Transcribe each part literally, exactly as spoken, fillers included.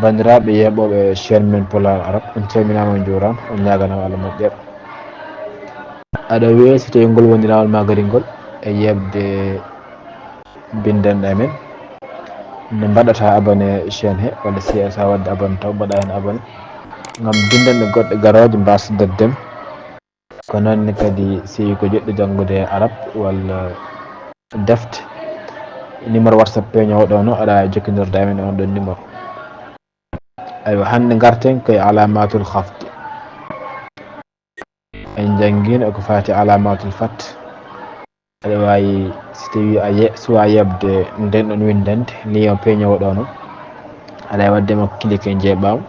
Banndiraaɓe yeeɓooɓe chaîne men Pulaar Arab, on calminaama, on njuuraama, on ñaaganaama Allah moƴƴere. Aɗa wiyee si tawii ngol woni laawol ma gari ngol e yeeɓde binndanɗe amen, no mbaɗataa abonné chaîne he, walla si a waɗde abonné taw mbaɗa heen abonné, ngam binndanɗe goɗɗe garooje mbaasa daddem. Ko noon ne kadi, si ko jiɗɗo janngude Arab walla defte, numéro WhatsApp peeñoowo ɗo no, aɗa jokkondirde e men on ɗon numéro. Aywa, hannde ngarten koye alamatul khafd. En njanngiino ko faati alamatul fath. Aɗa waawi, si tawii a ye-, suwaa yeeɓde nden ɗon winndannde, lien peeñoowo ɗo no, aɗa waawi waɗde makko cliquer, njeeɓaama.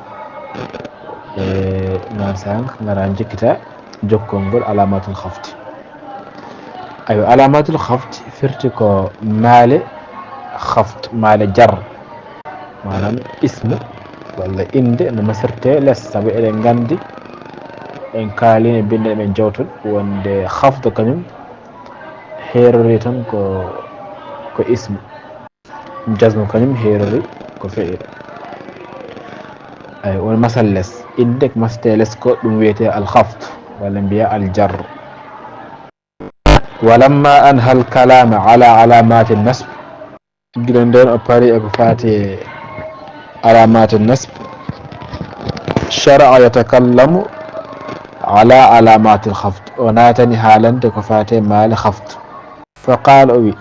E, ngan saan, ngara njikkita jokkol ngol alamatul khafd. Aywa, alamatul khafd firti ko maale khafd, maale jar. Maanaam ismu walla innde no masirtee les, sabu eɗen nganndi, en kaaliino e binndanɗe men jawtuɗe wonde khafd kañum heerori tan ko, ko ismu. Jazmu kañum heerori ko fi'il. Ay, won masal les. Innde ko masirtee les ko ɗum wiyetee al khafd, walla mbiya al jar. Walamma anha al kalama ala alamati nasb. Gila nden o parii e ko faati e alamati nasb. Shara'a yatakallamu ala alamati al khafd. O naatani haalande ko faati e maale khafd. Fa qaala, o wi,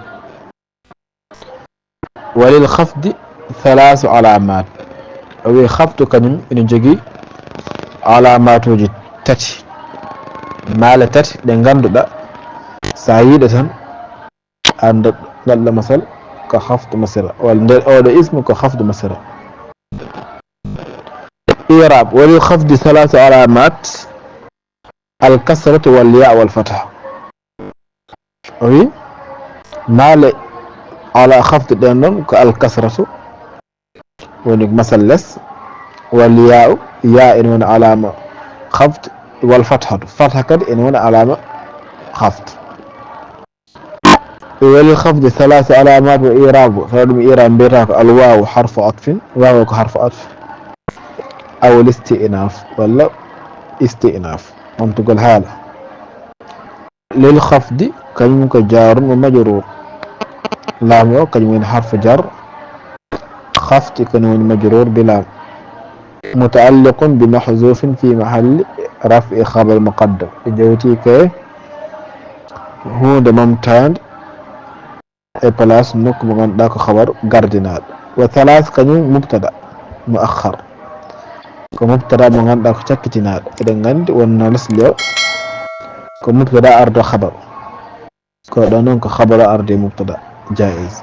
walil khafdi thalathu alamat. O wi, khafdu kañum ina jogii alamatuuji tati, maale tati ɗe ngannduɗaa, so a yii ɗe tan, annda ngal ɗo masal ko khafdu masira, walla nder oɗo ismu ko khafdu masira. I'rab, walil khafdi thalathu alamat. Al kasratu wal ya wal fatha. O wi, maale ala khafd ɗen ɗon ko al kasratu, woni ko masal les, wal ya'u, ya ina woni alama khafd, wal fathatu, fatha kadi ina woni alama khafd. Walil khafdi thalathu alamat wa i'rabu, tawa ɗum i'rab mbiyata ko al wawu harfu atfin, wawu ko harfu atf, aw al isti'naf, walla isti'naf, ɓamtugol haala. Lil khafdi, kañum ko jarun wa majrur. Laam o, kañum woni harfu jar. Khafdi, kañum woni majrur bi laam. Muta'alliqun bi mahzufin fi mahalli raf'i khabar muqaddam. Ɓe jawti ko e huunde momtaande e place nokku mo ngannduɗaa ko khabar gardinaaɗo. Wa thalath, kañum mubtada muakhkhar. Ko mubtada mo ngannduɗaa ko cakkitinaaɗo. Eɗen nganndi wonno lesdi o ko mubtada ardo khabar. Ko ɗo noon ko khabar o ardi mubtada. Jaiz.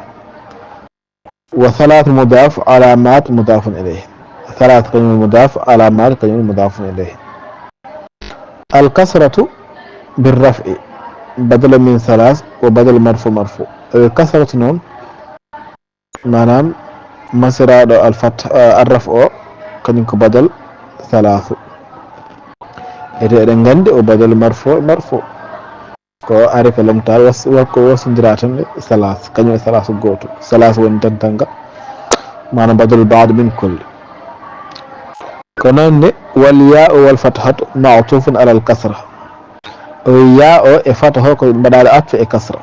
Wa thalath mudaf, alamat mudafun ilayh. Thalath kañum mudaf, alamat kañum mudafun ilayh. Al kasratu bir raf'i badal min thalath wa badal marfu marfu. E, kasratu noon, maanaam masiraaɗo al fath, eh, al raf o, kañum ko badal thalathu. Ete eɗen nganndi o badal marfu marfu. Ko ari ko lomtaade was-, wa-, ko wasondira tan e thalath, kañum e thalath gooto. Thalath woni dental ngal, maanaam badal baad min kulli. Ko noon ne, wal ya'u wal fathatu ma'tufun alal kasra. O wi ya o e fatha o ko mbaɗaade atfu e kasra.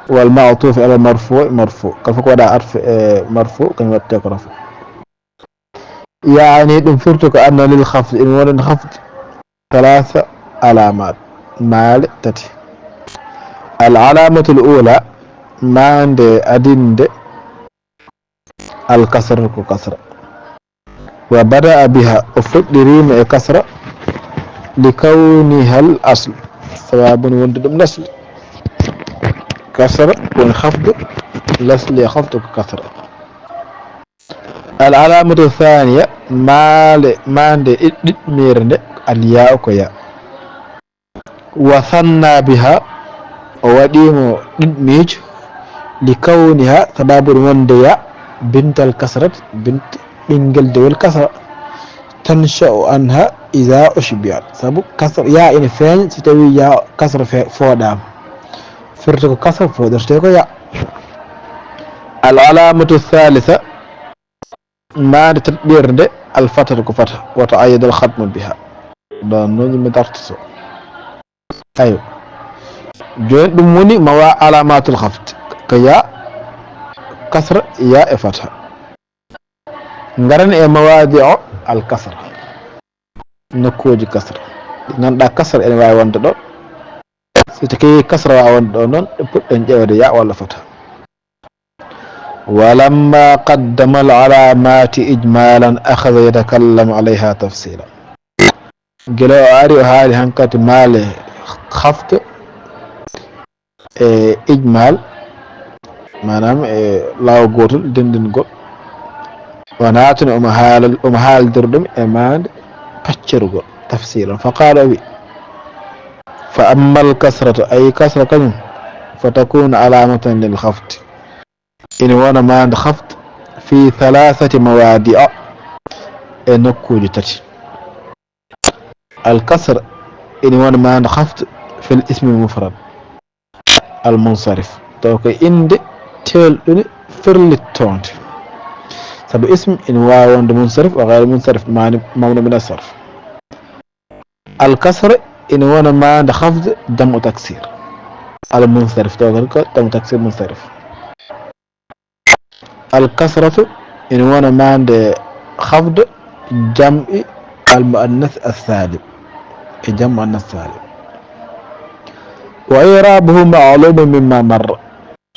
Wal ma'tuf alal marfu, marfu. Kala fof ko waɗa atfu e marfu, kañum waɗte ko rafu. Yaani ɗum firti ko anna lil khafd, ina wonani khafd thalatha alamat, maale tati. Al alamatul ula, maande adinde, al kasra ko kasra. Wa bada'a biha, o fuɗɗiriima e kasra, li kawnihal asl, sababu no wonde ɗum lasli. Kasra woni khafdu, lasli e khafdu ko kasra. Al alamatu thaniya, maale, maande ɗiɗ-, ɗiɗmere nde, al ya'u ko ya. Wa thanna biha, o waɗi mo ɗiɗmiijo, li kawniha, sababu wonde ya, bintal kasrat, bint, ɓinngel dewel kasra. Tansha'u anha iza ushbihat, sabu kasra, ya ina feeña si tawi ya kasra fe-, fooɗaama. Firti ko kasra, fooɗorte ko ya. Al alamatu thalitha, Maande tataɓerde, al fatata ko fata, wa ta'ayyada al khatmu biha. Ɗon noon mi dartoto. Ayo. Jooni ɗum woni mawa alamatul khafd. Ko ya, kasra, ya e fata. Ngaren e mawadi'u al kasra. Nokkuuji kasra. Ɗi ngannduɗaa kasra ene waawi wonde ɗo. Si tawi kasra waawi wonde ɗo noon, ɗe puɗɗen ƴeewde ya walla fata. ولما قدم العلامات إجمالا أخذ يتكلم عليها تفصيلا. Gila o ari o haali hankati maale khafd e ijmal, maanaam e laawo gootol denndingol. O naatani omo haala, omo haaldir ɗum e maande paccorgol, tafsilan. Fa qaala o wi, فأما الكسرة, ay kasra kañum, فتكون علامة للخفض. Ina wona maande khafd fi thalathati mawadi'a, e nokkuuji tati. Al kasra ina wona maande khafd fil ismi mufrad al munsarif, taw ko innde teelɗunde ferlittoonde. Sabu ism ina waawi wonde munsarif wa ghayr munsarif, maani mamnu min as-sarf. Al kasra ina wona maande khafd jam'u taksir al munsarif, taw ko jam'u taksir munsarif. Al kasratu ina wona maande khafd jam'i al muannas as salim, e jam'u muannas salim. Wa i'rabuhu ma'lumun mimma marra.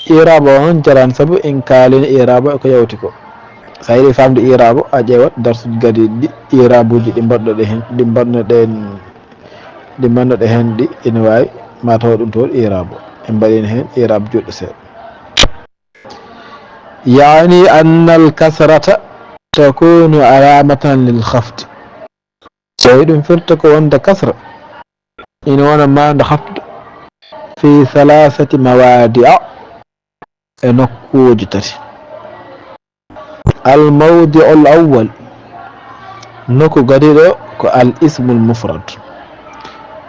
I'rabu o noon jarani sabu en kaalini i'rabu e ko yawti ko. So a yiɗi faamde i'rabu, a ƴeewat darsuuji gadiiɗi ɗi, i'rabuuji ɗi mbaɗnoɗen heen, ɗi mbaɗnoɗen, ɗi mbaɗnoɗen heen ɗi ina waawi ma taw ɗum toon i'rabu. En mbaɗiino heen i'rabu juutɗo seeɗa. يعني أن الكسرة تكون علامة للخفض. Tawi ɗum firta ko wonde kasra ina wona maande khafd fi thalathati mawadi'a, e nokkuuji tati. Al mawdi'ul awwal, nokku gadiiɗo ko al ismul mufrad,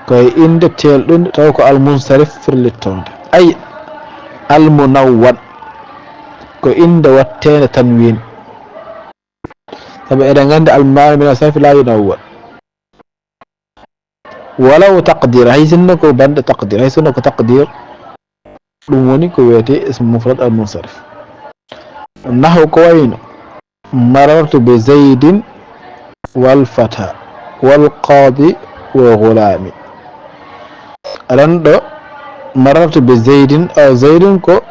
ko e innde teelɗunde taw ko al munsarif firlittoonde, ay al munawwan, ko innde watteende tanwin. Sabu eɗen nganndi al mani min asarfi la yunawwan. Walaw taqdir, hay sinno ko bannde taqdir, hay sinno ko taqdir, ɗum woni ko wiyetee ismu mufrad al munsarif. Nahu ko wayno, marartu bi zaydin wal fata wal qadi wa ghulami. Aɗa anndi ɗo, marartu bi zaydin, aw zaydin ko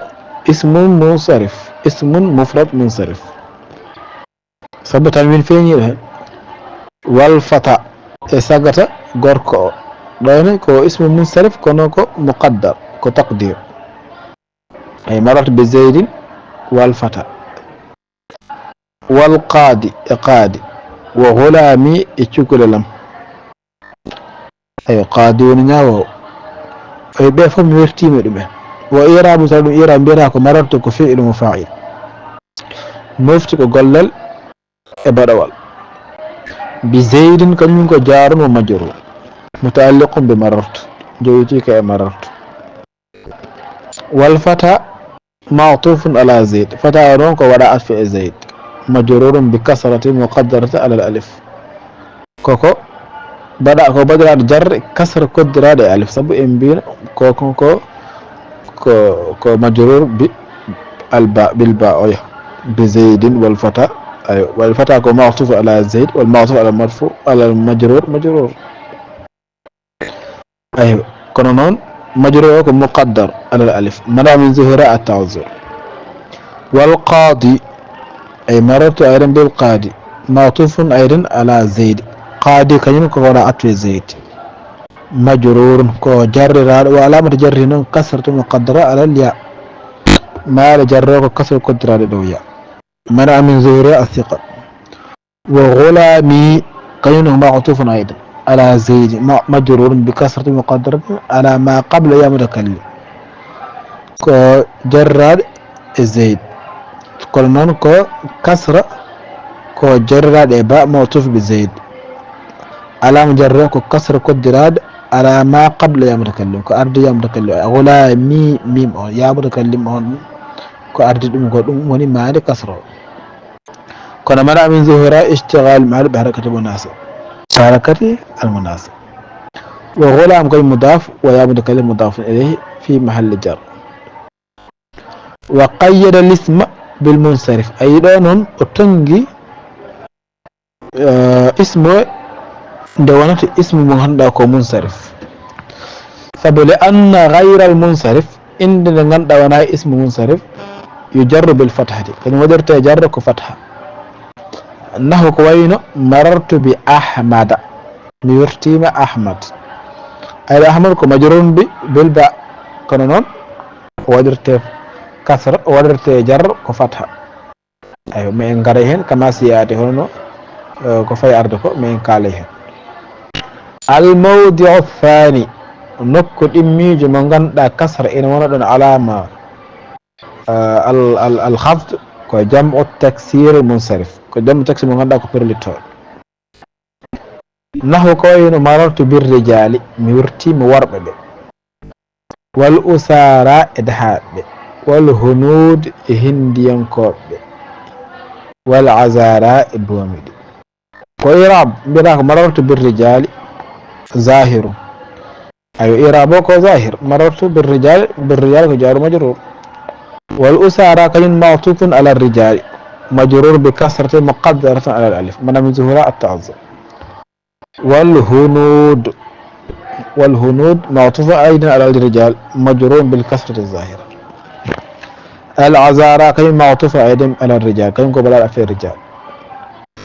ismun munsarif, ismun mufrad munsarif. Sabu tanwin feeñiiɗo heen. Wal fata, e sagata gorko o. Ɗo ne ko ismu munsarif, kono ko muqaddar, ko taqdir. Ay, marartu bi zaydin wal fata. Wal qaadi, e qaadi. Wa ghulaami, e cukalel am. Eyo, qaadi woni ñaawoowo. Eyo, ɓe fof mi wertiima ɗumen. Wo i'raabu, so ɗum i'raab mbiyata ko marartu ko fi'lu mo faa'il. Mofti ko gollal e baɗawal. Bi zaydin, kañum ko jaarun wo majruur. Muta'alliqun bi marartu. Jowitii ko e marartu. Wal fata ma'tufun ala zayd. Fata o noon ko waɗa atfu e zayd. Majruurun bi kasratin muqaddaratin ala al alif. Koko baɗa, ko baɗiraaɗo jarre kasra koddiraaɗo e alif. Sabu en mbiino ko, ko, ko, ko, ko majruur bi al ba, bil ba oya. Bi zaydin wal fata. Ayo, wal fata ko ma'tuf ala zayd, wal ma'tuf ala marfu, ala al majruur, majruur. Aywa, kono noon, majruur o ko muqaddar alal alif. Mana min zuhira at ta'zir. Wal qaadi, ay marartu aydan bil qaadi. Ma'tufun aydan ala zayd. Qaadi kañum ko waɗa atfu e zayd. Majruurun ko jarriraaɗo, wa alaamatu jarrihi noon kasratu muqaddara alal ya. Maale jarro ko kasra koddiraaɗo dow ya. Mana min zuhira athiqa. Wa ghulaami, kañum ne ma'tufun aydan ala zayd, ma, majruurun bi kasratin muqaddaratin ala ma qabla ya mutakallim. Ko jarraaɗo e zayd. Kono noon ko kasra, ko jarraaɗo e ba ma'tuf bi zayd. Alaama jarro ko kasra koddiraaɗo ala ma qabla ya mutakallim. Ko ardi ya mutakallim. Ghulaami, miim on, ya mutakallim on, ko ardi ɗum ko ɗum woni maande kasra o. Kono منع من ظهورها اشتغال المحل بحركة المناسبة. بحركة المناسبة. وغلام كي مضاف وياء متكلم مضاف إليه في محل جر. وقيد الاسم بالمنصرف. Ayi ɗo noon o tonngi, eh, ismu nde wonata ismu mo ngannduɗaa ko munsarif. Sabu لأن غير المنصرف, innde nde ngannduɗaa wonaa ismu munsarif, يجر بالفتحة. Kañum waɗirte jarra ko fatha. نحو ko wayno مررت بأحمد. Mi wirtiima Ahmad. Aywa, Ahmad ko مجرور ب-, بالباء. Kono noon o waɗirte kasra, o waɗirte jarra ko fatha. Aywa, ma en ngaray heen كما سيأتي, hono no, eh, ko fayi arde ko, ma en kaalay heen. الموضع الثاني, nokku ɗimmiijo mo ngannduɗaa kasra ina wona ɗoon alaama, eh, al-, al-, الخفض, ko جمع تكسير منصرف. Ko جمع تكسير mo ngannduɗaa ko perlittooɗo. نحو ko wayno مررت بالرجال, mi wirtiima worɓe ɓe. والأسارى e dahaaɓe ɓe. والهنود e Hinndiyankooɓe ɓe. والعذارى e boomi ɗi. Ko i'raab, mbiyata ko مررت بالرجال ظاهر. Aywa, i'raab o ko zahir. مررت بالرجال, بالرجال ko جار ومجرور. والأسارى kañum معطوف على الرجال. مجرور بكسرة مقدرة على الألف. منع من ظهورها التعذر. والهنود. والهنود معطوف أيضا على الرجال، مجرور بالكسرة الظاهرة. العذارى kañum معطوف أيضا على الرجال, kañum ko baɗaaɗo في الرجال.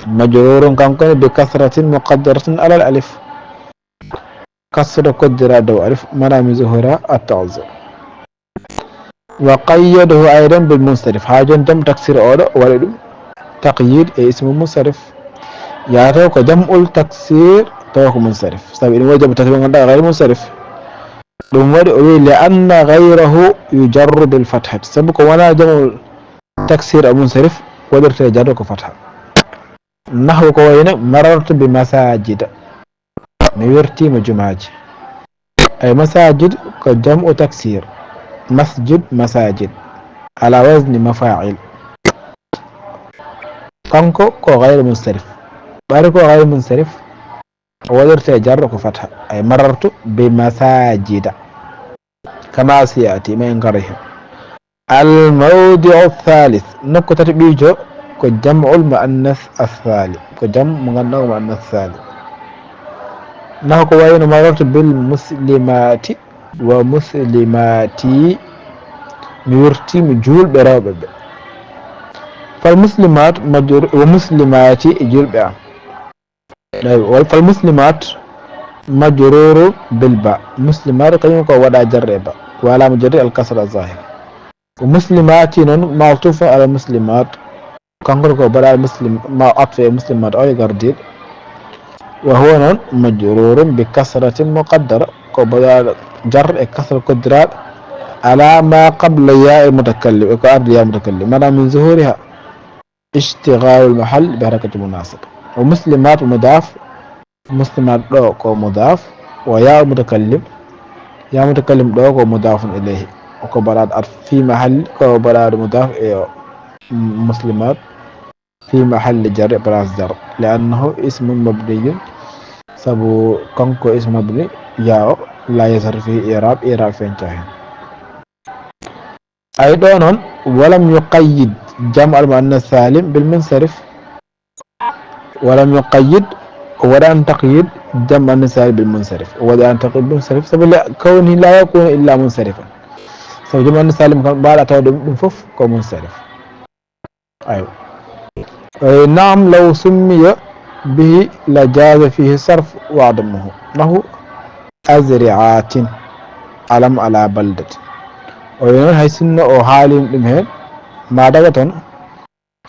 مجرور kanko ne بكسرة مقدرة على الألف. Kasra koddiraa dow alif, منع من ظهورها التعذر. وقيده أيضا بالمنصرف. Haa jooni جمع تكسير oɗo o waɗi ɗum taqyid e ismu munsarif. Yaa taw ko جمع تكسير tawa ko munsarif. Sabu ina woodi جمع تكسير mo ngannduɗaa غير منصرف. Ɗum waɗi o wiyi لأن غيره يجر بالفتحة. Sabu ko wonaa جمع تكسير e munsarif waɗirte jarra ko fatha. نحو ko wayno مررت بمساجد. Mi wirtiima jumaaji. Ay, masajid ko جمع تكسير. مسجد مساجد. على وزن مفاعل. Kanko ko غير منصرف. Ɓayri ko غير منصرف, o waɗirte jarra ko fatha. Ay, مررت بمساجد. كما سيأتي, ma en ngara heen. الموضع الثالث, nokku tataɓiijo ko جمع المؤنث السالم, ko جمع mo ngannduɗaa ko مؤنث سالم. Nahwu ko wayno مررت بالمسلمات ومسلمات, mi wirtiima juulɓe rewɓe ɓe. فالمسلمات مجر-, ومسلمات e juulɓe am. Eywa, فالمسلمات مجرور بالباء. Muslimaat kañum ko waɗaa jarra e ba. وعلامة جره الكسرة الظاهرة. ومسلمات noon معطوف على مسلمات. Kanko ko baɗaaɗo muslim, ma atfu e muslimaat o e gardiiɗo. وهو noon مجرور بكسرة مقدرة. Ko baɗaaɗo jarra e kasra koddiraaɗo. على ما قبل ياء المتكلم. E ko ardi yaa mutakallim. منع من ظهورها اشتغال المحل بحركة المناسبة. ومسلمات مضاف, muslimaat ɗo ko mudaaf, وياء المتكلم, yaa mutakallim ɗo ko مضاف إليه, ko baɗaaɗo atfu, في محل, ko baɗaaɗo mudaaf e o, muslimaat, في محل جر, place jarra, لأنه اسم مبني, sabu kanko ismu mabni, yaa o, لا يظهر فيه إعراب, i'raab feeñataa heen. Ay, ɗo noon, ولم يقيد جمع المؤنث السالم بالمنصرف. ولم يقيد, o waɗaani taqyid جمع المؤنث السالم بالمنصرف. O waɗaani taqyid بالمنصرف, sabu لكونه لا يكون إلا منصرفا. Sabu جمع المؤنث السالم kam, mbaaɗa taw ɗum, ɗum fof ko munsarif. Aywa. Eh, نعم، لو سمي به لجاز فيه الصرف وعدمه. نحو أزرعات، علم على بلدة. O wiyi noon, hay sinno o haaliino ɗum heen, ma daga toon,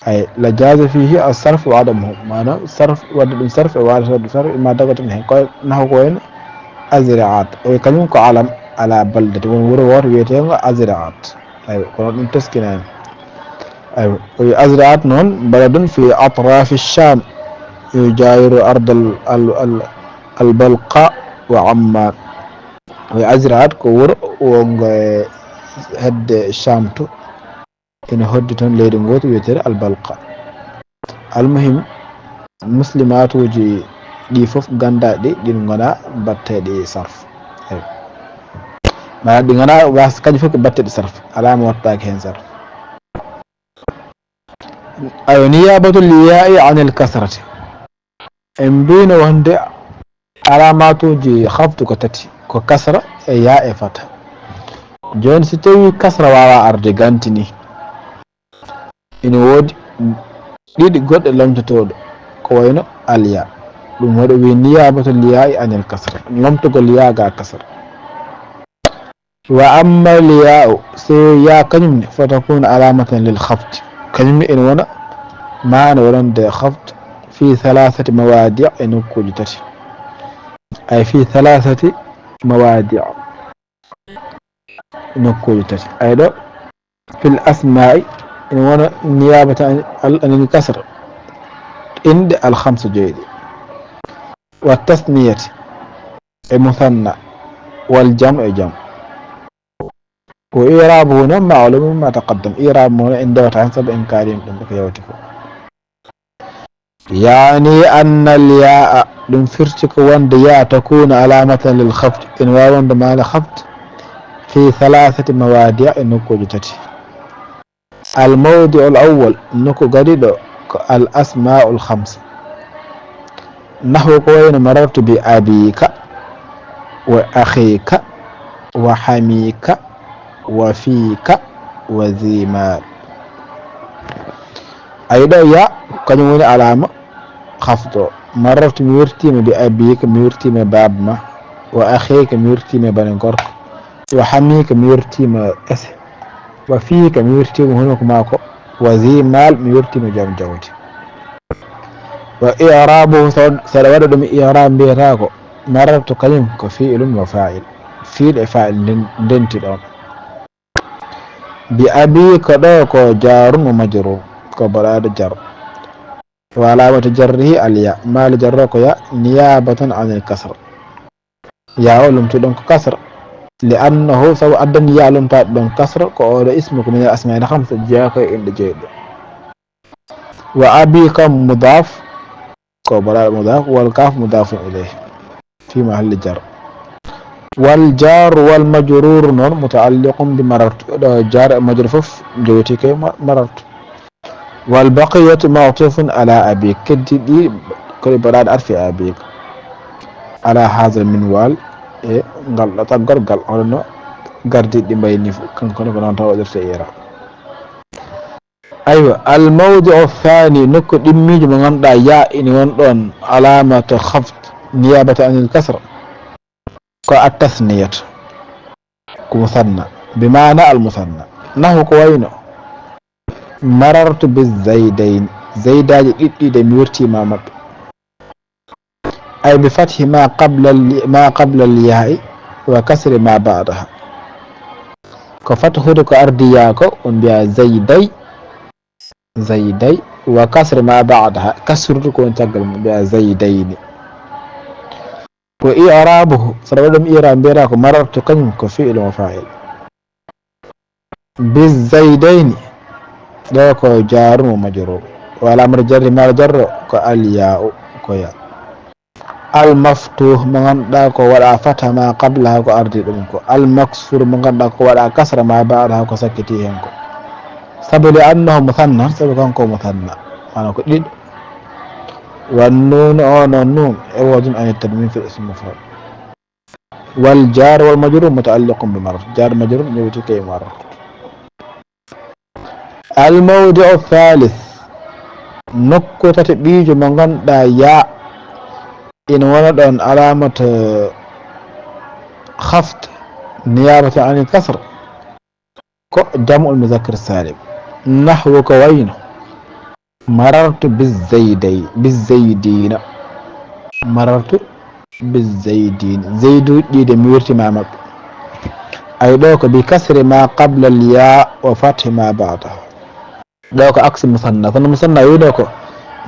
ay, لجاز فيه الصرف وعدمه. Maanaam, sarf, waɗde ɗum sarf e waɗde waɗde sarf, ma daga toon heen. Ko نحو ko wayno أزرعات. O wiyi kañum ko علم على بلدة, won wuro wooto wiyeteengo أزرعات. Aywa, kono ɗum teskinaani. Aywa, o wiyi أزرعات noon, بلد في أطراف الشام، يجاور أرض ال-, ال-, ال-, البلقاء وعمان. O wiyi أزرعات ko wuro wonngo e hedde Sham to, ina hoddi toon leydi gooto wiyeteeɗo Al-Balqa. Almuhim, muslimaatuuji ɗi fof ganndaa ɗi, ɗin ngonaa batteeɗi sarf. Eyi. Maanaam ɗi ngonaa was-, kañum fof ko batteeɗi sarf. Alaa mo wattaaki heen sarf. Ayo, niyabatul ya'i anil kasrati. En mbino wonde alaamaatuuji hafdu ko tati, ko kasra e ya e fata. Jooni, so tawii kasra waawaa arde ganti ni, ina woodi ɗiɗi goɗɗe lomtotooɗo, ko wayno alya. Ɗum waɗi o wiyi niyabatul ya'i anil kasra, lomtogol ya ga kasra. Wa amma al ya'u, so ya kañum ne, fa takunu alamatan lil khafd. Kañum ne ene wona, ma ene wonande khafd fi thalathati mawadi' e nokkuuji tati. Ay fi thalathati mawadi' e nokkuuji tati. Ay ɗo, fil asma'i, ene wona niyabatan al, anil kasra. Inɗe al khamsa joyɗi. Wa tasniyati, e musanna, wal jam e jam. Wa i'rabuhu noon ma'lumun ma taqaddam. I'rab mo en ndewata heen sabu en kaalima ɗum ko yawti ko. Yani anna al ya'a, ɗum firti ko wonde ya takuna alamatan lil khafd, ene waawi wonde maana khafd fi thalathati mawadi' e nokkuuji tati. Al mawdi'ul awwal, nokku gadiɗo ko al asma'ul khamsa. Nahwu ko wayno marartu bi abika wa akhika wa hamika wa fika wa zi mal. Ay ɗo ya, kañum woni alaama khafdo. Marartu, mi wirtiima bi abika, mi wirtiima baaba ma, wa akhika, mi wirtiima bane gorko, wa hamika, mi wirtiima ese. Wa fika, mi wirtiima hunuko maako. Wa zi mal, mi wirtiima joom jawdi. Wa i'rabuhu, so, so aɗa waɗa ɗum i'rab mbiyata ko marartu kañum ko fi'lun wa fa'il. Fi'l e fa'il nden-, ndenti ɗon. Bi abika ɗo ko jarun wa majrur, ko baɗaɗo jar. Wa alamatu jarrihi al ya, maali jarro ko ya, niyabatan anil kasra. Ya o lomtuɗon ko kasra. Li annahu, sabu addani ya lomtaɗo ɗon kasra, ko oɗo ismu ko min al asma'i al khamsa, jeyaa ko e inɗe joyɗe. Wa abika mudaf, ko baɗaɗo mudaf, wal kaf mudafun ilayhi. Fi mahalli jar. Wal jar wal majrur noon muta'alliqun bi marartu. Ɗo jar e majrur fof jowiti ko e ma-, marartu. Wal baqiyatu ma'tufun ala abi. Keddi ɗi ko ɗi baɗaɗi atfi abi. Ala hadha minwal, e ngal ɗo taggorgal, hono no gardiɗi ɗi mbayni fof. Kanko ne ko noon taw waɗirte i'rab. Aywa, al mawdi'u thani, nokku ɗimmiijo mo ngannduɗaa ya ina won ɗon alamatu khafd niyabata anil kasra. Ko at tasniyat. Ko musanna. Bi maana al musanna. Nahwu ko wayno. Marartu bi zaydayn. Zaydaaji ɗiɗɗi de mi wirtiima maɓɓe. Ay bi fathi ma qabla al, ma qabla al ya'i wa kasri ma ba'daha. Ko fathude ko ardi ya ko, on mbiya zayday, zayday, wa kasri ma ba'daha. Kasrude ko woni caggal mum, mbiya zaydayni. Ko i'rabuhu, so aɗa waɗa ɗum i'rab, mbiyata ko marartu kañum ko fi'lun wa fa'il. Bi zaydayni, ɗo ko jarun wa majrur. Wa alamatu jarri maali jarro ko al ya'u, ko ya. Al maftuh, mo ngannduɗaa ko waɗa fatha ma qablaha ko ardi ɗum ko. Al maksur, mo ngannduɗaa ko waɗa kasra ma ba'daha ko sakkiti heen ko. Sabu li annahu musanna, sabu kanko musanna. Maanaam ko ɗiɗo. Wan nun, o noon nun, iwadun anit tanwin fil ism mufrad. Wal jar wal majrur muta'alliqun bi marartu. Jar majrur ñowti kay marartu. Al mawdi'u thalith. Nokku tati ɓiijo mo ngannduɗaa ya ina wona ɗon alamat khafd niyabatan anil kasr. Ko jam'ul muzakkar salim. Nahwu ko wayno. Marartu bizayday-, bizaydina. Marartu bizaydin. Zayduuji ɗiɗi mi wirtiima maɓɓe. Ay ɗo ko bi kasri ma qabla al ya wa fathi ma ba'da. Ɗo ko aksi musanna. Kono musanna wi ɗo ko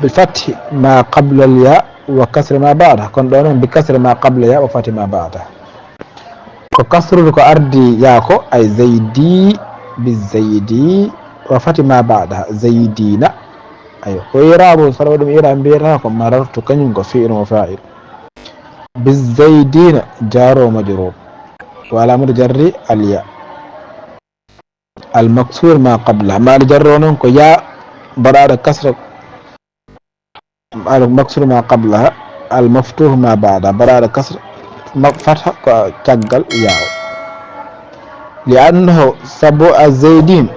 bi fathi ma qabla al ya wa kasri ma ba'da. Kono ɗo noon bi kasri ma qabla ya wa fathi ma ba'da. Ko kasrude ko ardi ya ko, ay zaydi, bi zaydi, wa fathi ma ba'da, zaydina. Ayo, ko irabu, sara ɗum ira mbiyata ko marartu, kañum ko fi'il mo fa'il. Bizaydina, jaro majrur. Wa alamatu jarri al ya. Al maksur ma qabla. Ma al jarro noon ko ya baɗaɗo kasra. Al maksur ma qabla. Al maftuh ma ba'da. Baɗaɗo kasra. Ma-, fatha ko caggal ya o. Li annahu sabu a zaydin.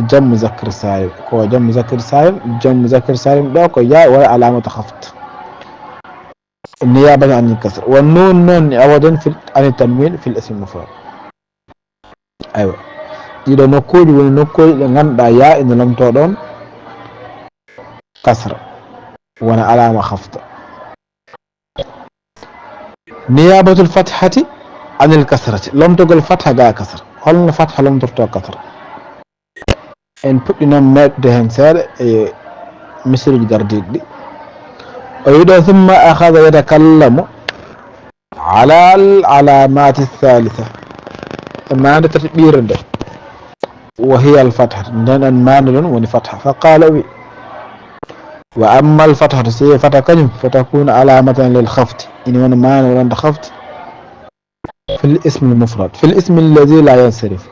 Jam muzakkar salim. Ko jam muzakkar salim. Jam muzakkar salim ɗo ko ya wala alamatu khafd. Niyabatan anil kasr. Wa nun noon ni awadan fil, anil tanwin fil ism mufrad. Aywa. Ɗiɗo nokkuuji woni nokkuuji ɗe ngannduɗaa ya ina lomtoo ɗoon kasra. Wona alama khafda. Niyabatul fathati anil kasrati. Lomtogol fatha ga kasra. Holno fatha lomtorto kasra? En puɗɗinan meeɗde heen seeɗa e misiruuji gardiiɗi ɗi. O wiɗo, "Thumma akhadha yatakallamu ala al alamati thalitha." E maande tati ɓiire nde. Wa hiya al fatha. Nden en maande ɗon woni fatha. Fa qala o wi, "Wa amma al fathatu, si fatha kañum, fa takunu alamatan lil khafdi." Ina wona maande wonande khafdi. Fil ismi al mufrad. Fil ismi alladhi la yansarif.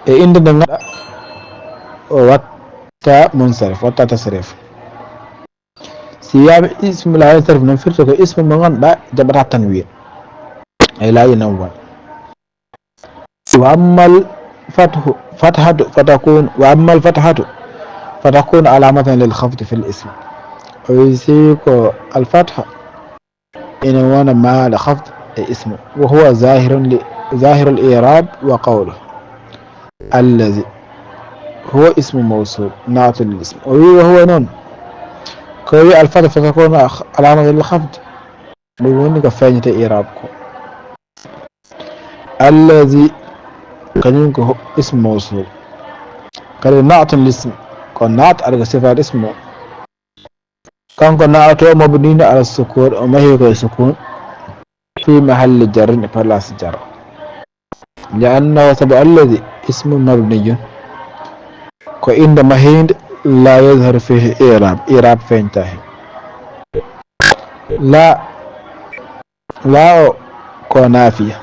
E innde nde ngannduɗaa o watta munsarif, watta tasrif. Si wiyaama ismu la yansarif noon firti ko ismu mo ngannduɗaa jaɓataa tanwin. Ay laayi nan won. Wa ammal fathu, fathatu, fatakun, wa ammal fathatu, fatakun alamatan lil khafdi fil ism. O wi si ko al fatha ina wona maande khafd e ismu. Wa huwa zahirun li, zahirul i'rab wa qawlu allazi huwa ismu mawsul na'tun lil ism. O wi wa huwa noon. Ko wi al fatha fatakunu alamatan lil khafd. Ɗum woni ko feeñata i'rab ko. Allazi kañum ko ismu mawsul. Kadi na'tun lil ism. Ko na'at aɗa ko sifaat ismu. Kanko na'at o mabniyun ala sukun, o mahi ko e sukun. Fi mahalli jarrin, e place jar. Li annahu sabu allazi ismu mabniyun. Ko innde mahiinde la yazharu fihi i'rab, i'rab feeñta heen. La, la o ko nafiya,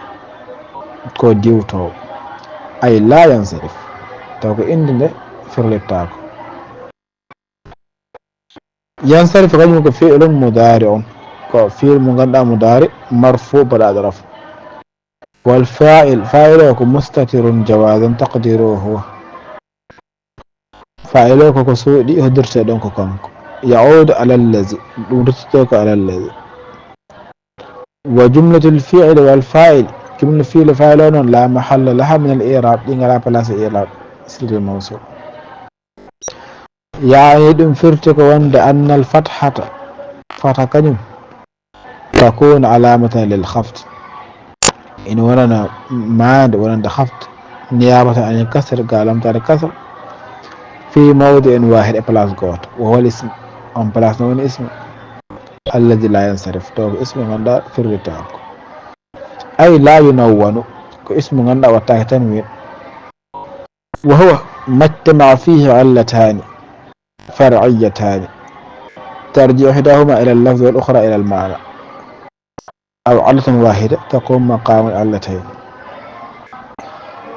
ko diwtoowo. Ay la yansarif. Taw ko innde nde firlittaako. Yansarif kañum ko fi'lun mudari'un. Ko fi'il mo ngannduɗaa mudari marfu baɗaɗo rafu. Wal fa'il, fa'il o ko mustatirun jawazan taqdiruhu huwa. Fa'il o ko ko suuɗi hoddirte ɗon ko kanko. Ya'udu ala allazi, ɗum ruttoto ko ala allazi. Wa jumlatul fi'il wal fa'il, jumla fi'il fa'il o noon la mahalla laha min al i'rab, ɗi ngala place i'rab, silatul mawsul. Yaani ɗum firti ko wonde annal fathata, fatha kañum, takunu alamatan lil khafd. Ina wonana maande wonande khafd, niyabatan anil kasr, ga lomtaade kasr, fi mawdi'in wahid, e place gooto. Wa huwa al ism, on place no woni ism. Alladhi la yansarif, to ko ism ngannduɗaa firlitaako. Ay la yunawwanu, ko ism ngannduɗaa wattaake tanwin. Wa huwa majtama fihi allatani far'iyatani tarji'u ihdahuma ila al-lafz wal ukhra ila al-ma'na. Aw allatun wahida taqumu maqama al-allatayn.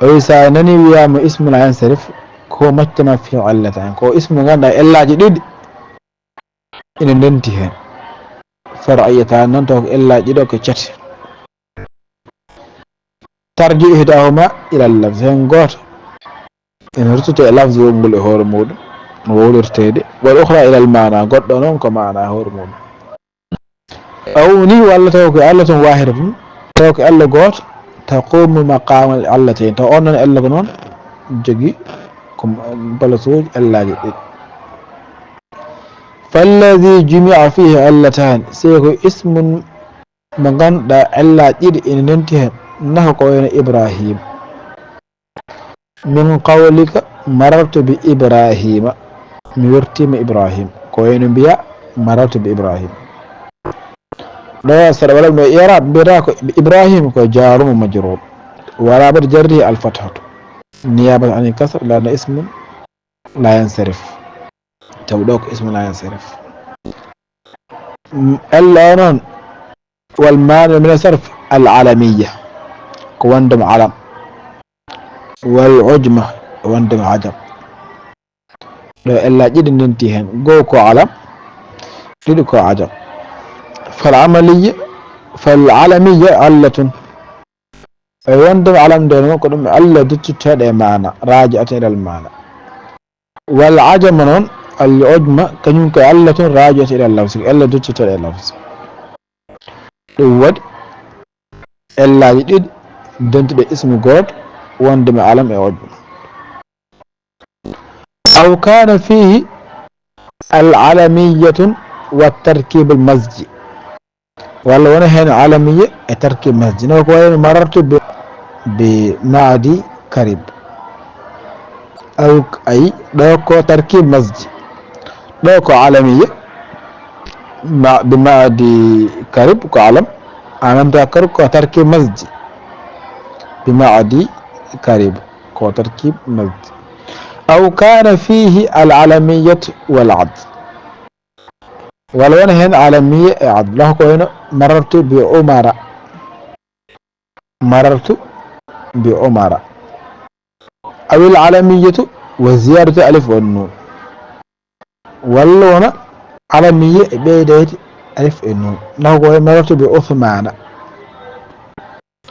O wi sa nani wiyama ismu la yansarif ko majtama fihi allatani, ko ismu ngannduɗaa ellaji ɗiɗi ina ndenti heen. Far'iyatani noon taw ko ellaji ɗiɗo ko cate. Tarji'u ihdahuma ila al-lafz, heen gooto ene ruttete e lafz wongol e hoore muɗum, no wowlirteede, wal ukhra ila al-ma'na, goɗɗo noon ko maana e hoore muɗum. Aw ni walla taw ko allatun wahidatun, taw ko ella gooto, taqumu maqama al-allatayn, taw on noon ella ko noon jogi ko balasuuji ellaji ɗiɗi. Falladhi jumi'a fihi allatani, sey ko ismun mo ngannduɗaa ella ɗiɗi ene ndenti heen, nahu ko wayno Ibrahim. Min qawlika marartu bi Ibrahima, mi wertiima Ibrahim, ko wayno mbiya marartu bi Ibrahim. Ɗo saɗa waɗa ɗo i'rab mbiyata ko Ibrahim ko jarum majrur, wa alamatu jarrihi al fathatu niyabatan anil kasr, li'annahu ismun la yansarif. Taw ɗo ko ismu la yansarif. Ella o noon, wal maani min sarf al alamiya, ko wondema alam, wal ujma, wondema ajam. Ɗo ella ɗiɗi ndenti heen, goo ko alam, ɗiɗi ko ajam. Fal amaliya, fal alamiya allatun. E wondema alam nde noon ko ɗum ella duttitteeɗo e maana, raji'atun ilal maana. Wal ajama noon, al ujma, kañum ko allatun raji'atun ilal lafzi, ko ella duttitteeɗo e lafzi. Ɗum waɗi ellaaji ɗiɗi dentuɗe ismu gooto wondema alam e ujma. Aw kana fihi al alamiyatu wa tarkibul mazji. Walla wona heen alamiya e tarkib mazji. No ko wayno marartu bi, bi maadi karib. Aw ay ɗo ko tarkib mazji. Ɗo ko alamiya, ma, bi maadi karib ko alam. En même temps karib ko tarkib mazji. Bi maadi karib ko tarkib mazji. Aw kana fihi al alamiyatu wal adl. Walla wona heen alamiya e adl. Ɗo ko wayno marartu bi umara. Marartu bi umara. Awil alamiyatu wa ziyadatu alif wan nun. Walla wona alamiya e ɓeydeyde alif e nun. Ɗo ko wayno marartu bi usmana.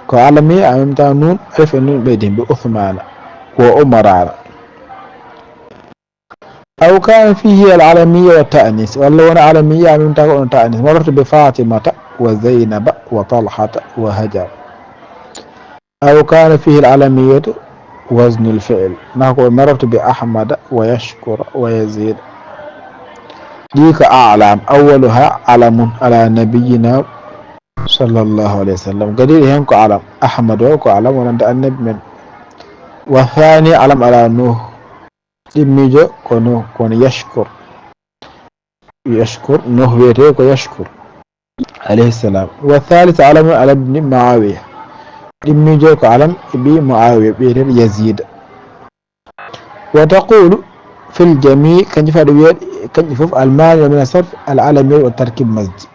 Ko alamiya en même temps nun alif e nun ɓeydi bi usmana wa umarana. Aw kana fihi al alamiya wa ta'nis. Walla wona alamiya en même temps ko ɗon ta'nis. Marartu bi fatimata wa zaynaba wa talhata wa hajar. Aw kana fihi al alamiyatu waznul fi'l. Na ko marartu bi ahmada wa yashkur wa yazid. Ɗi ko alam, awwaluha alamun ala nabiyyina sallallahu alayhi wa sallam. Gadiiɗo heen ko alam. Ahmad o ko alam wonande annabi men. Wa thani alam ala nuh. Ɗimmiijo ko nuh, kono yashkur. Yashkur, nuh wiyetee ko yashkur. Alayhi salam. Wa thalith alamun ala ibni Muawiya. Ɗimmiijo ko alam e ɓii Muawiya, ɓiyetee Yazid. Wa taqulu fil jami, kanƴi faɗa wiyeede, kanƴi fof, al mani min sarf al alamiya wa tarkib masji.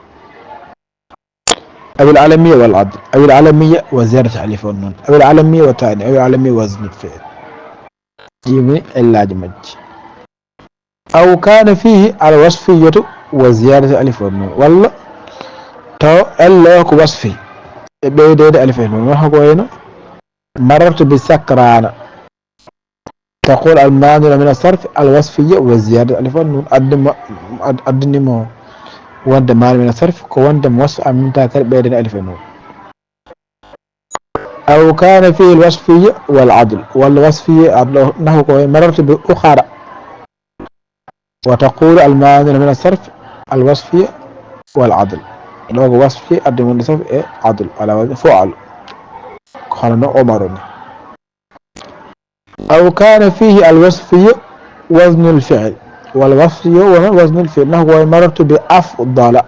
Awil alamiya wal adl. Awil alamiya wa ziyadati alif wan nun. Awil alamiya wa tani. Awil alamiya wa ziyadati fi'l. Ɗi woni ellaaji majji. Aw kana fihi al wasfiyatu wa ziyadati alif wan nun. Walla taw ella o ko wasfi e ɓeydeede alif e nun. Wata ko wayno marartu bi sakrana. Taqul al mani min sarf al wasfiya wa ziyadati alif wan nun. Addimo, ad-, addinimo wonde mani min sarf ko wonde wasf en même temps kadi ɓeydeede alif e nun. Aw kana fihi al wasfiya wal adl. Walla wasfiya adl, nahu ko marartu bi ukhara. Wa taqulu al mani min sarf al wasfiya wal adl. Ɗo ko wasfi addi wonde sarf e adl ala wazn fu'al. Ko hono no Umaru ni. Aw kana fihi al wasfiya waznul fi'l. Wal wasfiya wona waznul fi'l. Nahu ko marartu bi afdala.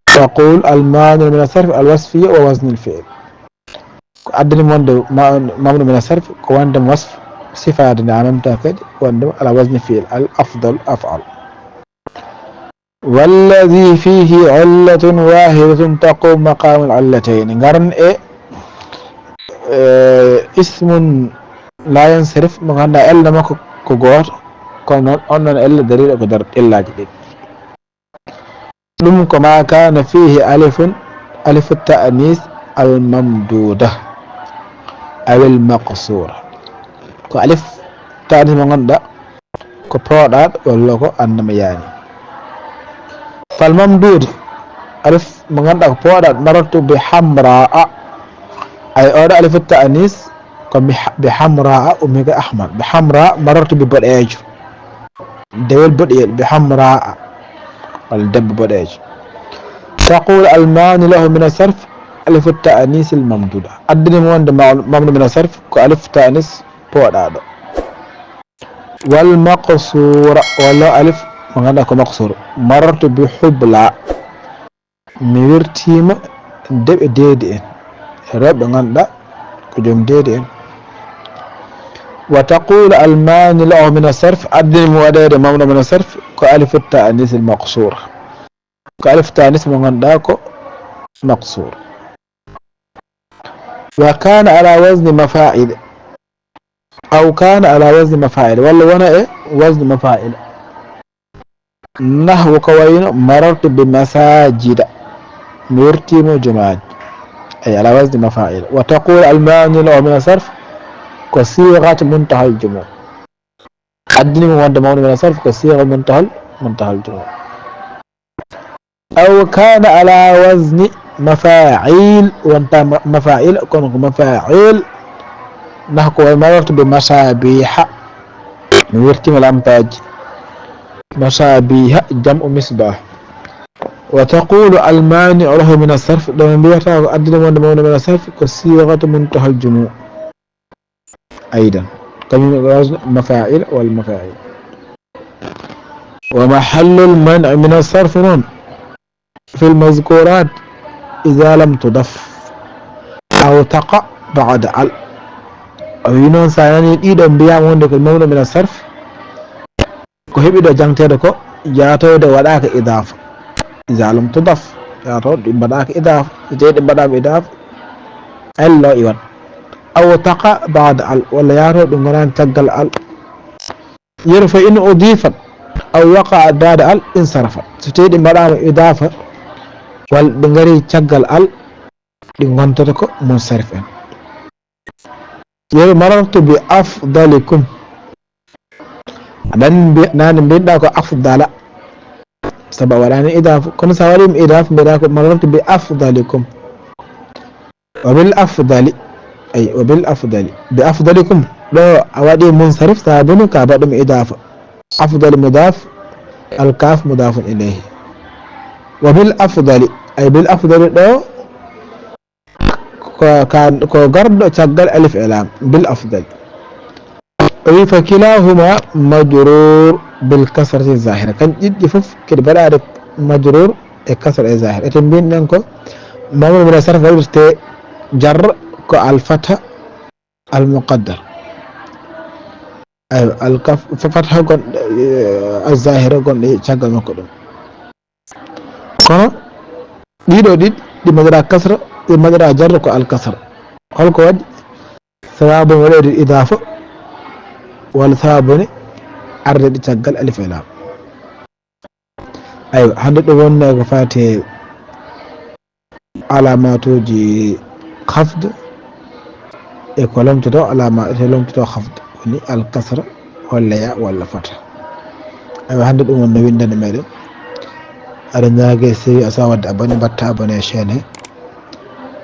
Taqul al mani min sarf al wasfiya wa waznul fi'l. Ko addani wonde ma-, mamnu min sarf ko wonde wasf sifaade nde en même temps kadi wonde ala wazni fi'l al afdal af'al. Walladhi fihi illatun wahidatun taqum maqamal illatayn. Ngaren e, e ismun la yansarif mo ganduɗa ella makko ko gooto, kono noon on noon ella dariiɗo ko nder illaaji ɗiɗi. Ɗum ko ma kana fihi alifun, alifu ta'nis al mamduda awil maqsura. Ko alif ta'nis mo ganduɗa ko pooɗaaɗo walla ko annama yaani. Fal mamduda, alif mo ganduɗa ko pooɗaaɗo, marartu bi hamraa. Ay oɗo alifu ta'nis ko bi, bi hamraa ummi ka Ahmad. Bi hamraa marartu bi boɗeejo. Dewel boɗeyel bi hamraa. Walla debbo boɗeejo. Taqul al mani lahu min sarf alifu ta'nis al mamduda. Addani mo wonde ma-, mamnu min sarf ko alif ta'nis pooɗaaɗo. Wal maqsura, walla alif mo ganduɗa ko maqsur. Marartu bi hubla. Mi wirtiima deeɓe deedi en. E rewɓe ganduɗa ko joom deedi en. وتقول المانع له من الصرف, addini mo waɗeede mamnu min sarf ko alifu ta'anis al maqsur. Ko alifu ta'anis mo ngannduɗaa ko maqsur. وكان على وزن مفاعل. أو كان على وزن مفاعل. Walla wona e wazn mafa'il. نحو ko wayno مررت بمساجد. Mi wirtiima jumaaji. أي على وزن مفاعل. وتقول المانع له من الصرف ko صيغة منتهى الجموع. Addini mo wonde mamnu min sarf ko صيغة منتهى, منتهى الجموع. أو كان على وزن مفاعيل, wonta ma-, mafa'il, kono ko mafa'il. Ndax ko way مررت بمصابيح. Mi wirtiima lampaaji. مصابيح جمع مصباح. وتقول المانع له من الصرف, ɗo ɓe mbiyata ko addini mo wonde mamnu min sarf ko صيغة منتهى الجموع. أيضا. Kañum ne ɗo مفاعل والمفاعيل. ومحل المنع من الصرف noon في المذكورات إذا لم تضف أو تقع بعد ال. O wi noon, so a nani ɗiɗo mbiyaama wonde ko mamnu min sarf, ko heɓi ɗo jangteede ko yaatowde waɗaaka idaafa. إذا لم تضف, yaatoo ɗi mbaɗaaka idaafa. So tawii ɗi mbaɗaama idaafa, al ɗo iwat. أو تقع بعد ال, walla yaatoo ɗi ngonaani caggal al. Yeru فإن أضيفت أو وقعت بعد ال انصرفت. So tawii ɗi mbaɗaama idaafa, walla ɗi ngari caggal al, ɗi ngontoto ko munsarif en. Yeru مررت بأفضلكم. Aɗa anndi mbi-, nane mbiyɗa ko afdala. Sabu a waɗaani idaafa. Kono so a waɗiima idaafa, mbiɗa ko مررت بأفضلكم. وبالأفضل. أي وبالأفضل. بأفضلكم. Ɗo a waɗi munsarif, sabu ni ka baɗɗum idaafa. أفضل مضاف، الكاف مضاف إليه. وبالأفضل. أي بالأفضل ɗo ko, ka, ko garɗo caggal alif e laam, بالأفضل. O wi فكلاهما مجرور بالكسرة الظاهرة. Kañ ɗiɗi fof kadi mbaɗaade majrur e kasra e zahir. Ete mbin ɗen ko mamnu min sarf waɗirte jarra ko al fatha al muqaddar. Aywa, al kaf-, fa-, fatha gonɗo, eh, al zahira gonɗo e caggal makko ɗum. Kono ɗiɗo ɗiɗi ɗi mbaɗira kasra, ɗi mbaɗira jarra ko al kasra. Holko waɗi? Sababu waɗeede idaafa, walla sababu ne arde ɗi caggal alif e laam. Aywa, hannde ɗum wonno ko faati e alaamaatuuji khafd, e ko lomtotoo alaama, e lomtotoo khafd, woni al kasra, walla ya, walla fata. Aywa, hannde ɗum wonno winndande meɗen. Aɗa ñaage, so a waɗde abonné, mbaɗta abonné e chaîne he.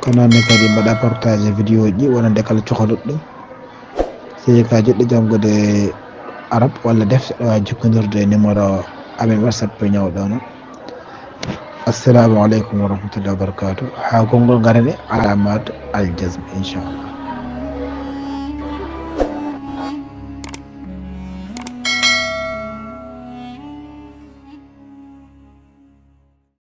Ko noon ne kadi mbaɗa partage vidéo ji wonande kala cukalel ɗum. So ka jiɗɗo janngude arab walla defte, ɗo a jokkondirde e numéro amen WhatsApp ñawɗo no. Assalamu aleykum wa rahmatullahi wa barakatuh. Haa konngol ngarani alamat al jazm, inchallah.